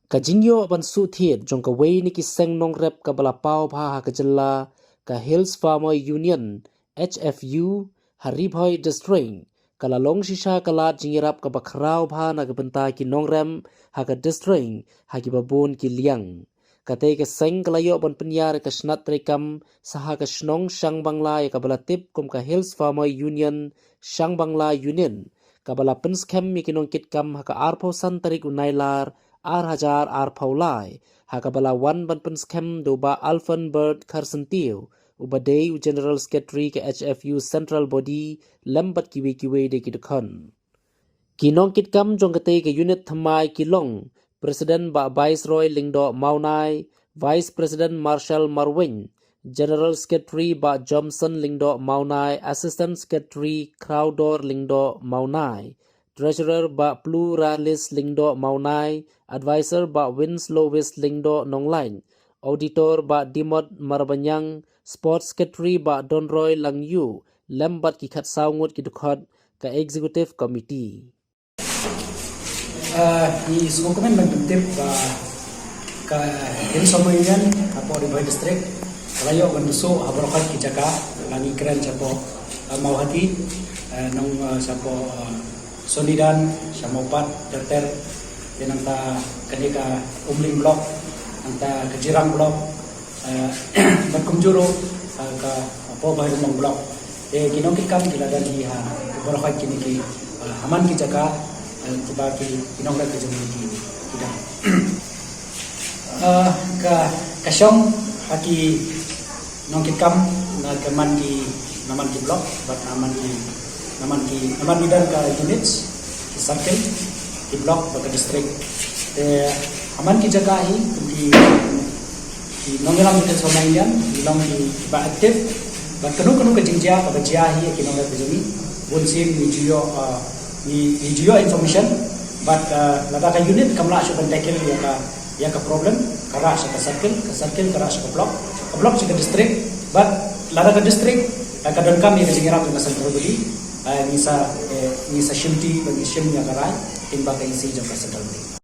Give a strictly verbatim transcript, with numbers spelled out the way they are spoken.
Ka jingïoh ban suhthied jong kawei na ki seng nongrep kaba la paw bha ha ka jylla, ka Hills Farmer Union, H F U, ha Ri Bhoi District, ka la long shisha ka lad jingïarap kaba khraw bha na ka bynta ki nongrep ha ka district ha kiba bun ki liang. Katei ka seng ka la ïoh ban pynïar ïa ka shnat treikam sha ha ka shnong Shangbangla ïa kaba la tip kum ka Hills Farmer Union Shangbangla Unit, kaba la pynskhem ïa ki nongkitkam ha ka arphew san tarik u Nailar ar hajar arphew lai, ha kaba la wan ban pynskhem da u Bah Alfenbert Kharsyntiew, uba dei u General Secretary ka H F U Central Body, lem bad kiwei kiwei de ki dkhot. Ki nongkitkam jong katei ka unit thymmai ki long: President Bah Viceroy Lyngdoh Mawnai, Vice President Marshal Marwein, General Secretary Bah Jomson Lyngdoh Mawnai, Assistant Secretary Crowdor Lyngdoh Mawnai, Treasurer Bah Pluralis Lyngdoh Mawnai, Advisor Bah Winslow Wis Lyngdoh Nonglait, Auditor Bah Dimot Marbaniang, Sports Secretary Bah Donroy Langyu, lem bad ki khatsaw ngut ki dkhot ka Executive Committee. Ah, ngi sngewkmen ban pyntip, ah, ka Hills Farmer Union hapoh Ri Bhoi District ka la ïoh ban da suh ha baroh kawei ki jaka, la ngi kren shapoh, ah, Mawhati, eh, nong, ah, shapoh, ah, Sonidan, sha Mawpat, Dater, te nangta kane ka Umling Block, nangta ka Jirang Block, eh, bad kumjuh ruh, eh, ka Poh Bhoi Rymbang Block. Te ki nongkitkam ki la don hi ha baroh kawei kine ki, eh, ha man ki jaka, eh, kiba ki, ki nongrep ka jong ngi ki, ki don. Eh, ka, ka shong ha ki nongkitkam na ka man ki, na man ki block bad na man ki, na man ki, na man ki don ka units, ki circle, ki block bad ka district. Te ha man ki jaka hi, ki, ki nongïalam jong ka Hills Farmer Union ki long ki, kiba active. Bad kano kano ka jingjia kaba jia hi ha ki nongrep ka jong ngi, bunsien ngi ju ïoh, ah, ngi, ngi ju ïoh information. Bad, ah, lada ka unit kam lah shuh ban tackle ïa ka, ïa ka problem, ka rah sha ka circle, ka circle ka rah sha ka block, ka block sha ka district. Bad lada ka district, ah, ka donkam ïa ka jingïarap jong ka central body, ah, ngi sa, eh, ngi sa shimti bad ngi shim ïa ka rai lyngba ka E C jong ka central body.